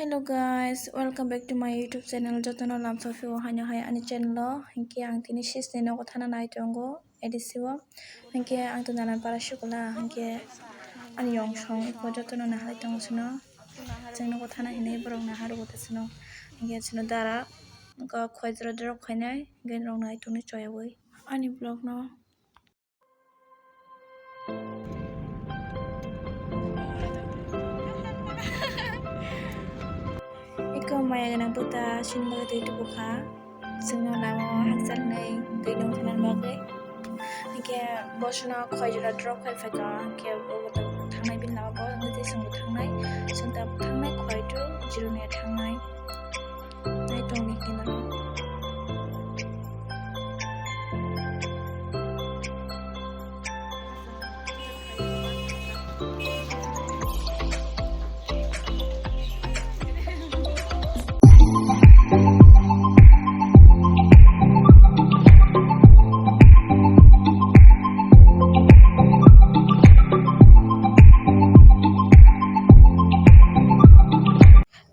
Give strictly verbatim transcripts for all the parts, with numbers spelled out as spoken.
Hello guys, welcome back to my YouTube channel. Jotono lamsa phio haino hai ani channel o. Hinkhe ang tini sisni nogo thana nai tongo A D C o. Hinkhe ang to nanan para sukula, hinkhe ani yong song iko jotono nahai tongo sino. Chwng nogo thana hinwi borok naharwgo ta sino. Hinkhe sino dara, wngkha khoi jora drop khainai, hinkhe norok nai tongni choyaui ani vlog no. Iko maya gwnang bwta chini bagwi twi tubu kha. Chwngno lama o hakchal hinwi twi nung thangna bagwi. Hinkhe bosongno khoi jora drop khai phaikha. Hinkhe bo thangnai bini lama bo wngwi twi chwngbo thangnai. Chwng tabuk thangnai khoi to Jironi thangnai. Nai tongni hinwi.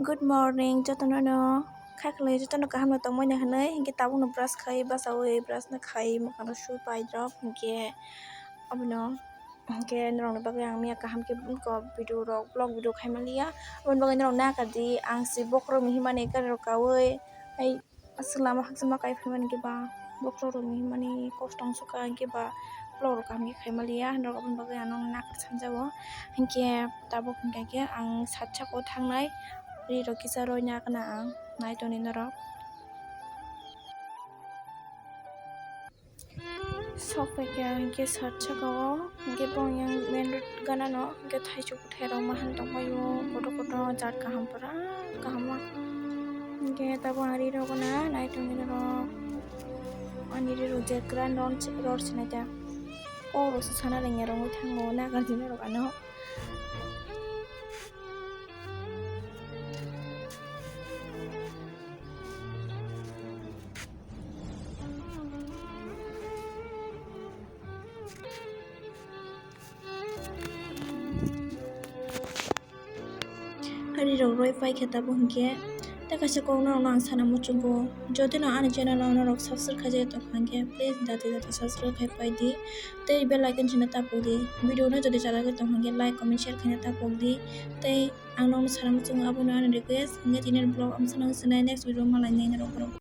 Good morning, jotono no. Khaikhlai jotono kaham no tongmani hinwi, hinkhe tabukno brush khai, basaui brush no khai, mwkhang rok sui pai drop, hinkhe abono, hinkhe norokni bagwi ang miya kaham khe ko video rok, vlog video khai manliya, aboni bagwi norok nakardi, ang se bokhorok ni himani gari rok kaui, hai aswk lama hakchangma kai phaimani khe ba, bokhorok ni himani kosto wngsuka, hinkhe ba vlog rok kaham khe khai manliya, norok aboni bagwi ang nakar sanjao, hinkhe tabuk hinkhe ang sat saka o thangnai. Ri rok kisa roina khna ang nai tongni norok. Sok paikha hinkhe sat saka o, hinkhe bong yang main road gana no, hinkhe thaichuk bwthai rok mahan tongpaio, kotor kotor jat kaham pura kaham ma. Hinkhe tabuk ang ri rok gana nai tongni norok. Ani ri rok je kwran rot se nai ta. O rok se sana rengya rok wngwi thango nagar di norok ano. Ari rok roi pai khe tabuk hinkhe tei kaisa kok norok no ang sana muchungo, jodi no ani channel o norok subscribe khaijak tong kha hinkhe please dati dati subscribe khai pai di tei bell icon china tapuk di, video no jodi chajak tong kha hinkhe like comment share khaina tapuk di tei ang norok no sana muchungo, abono ani request hinkhe tini vlog ang sana sinai next video malai nai norok borok.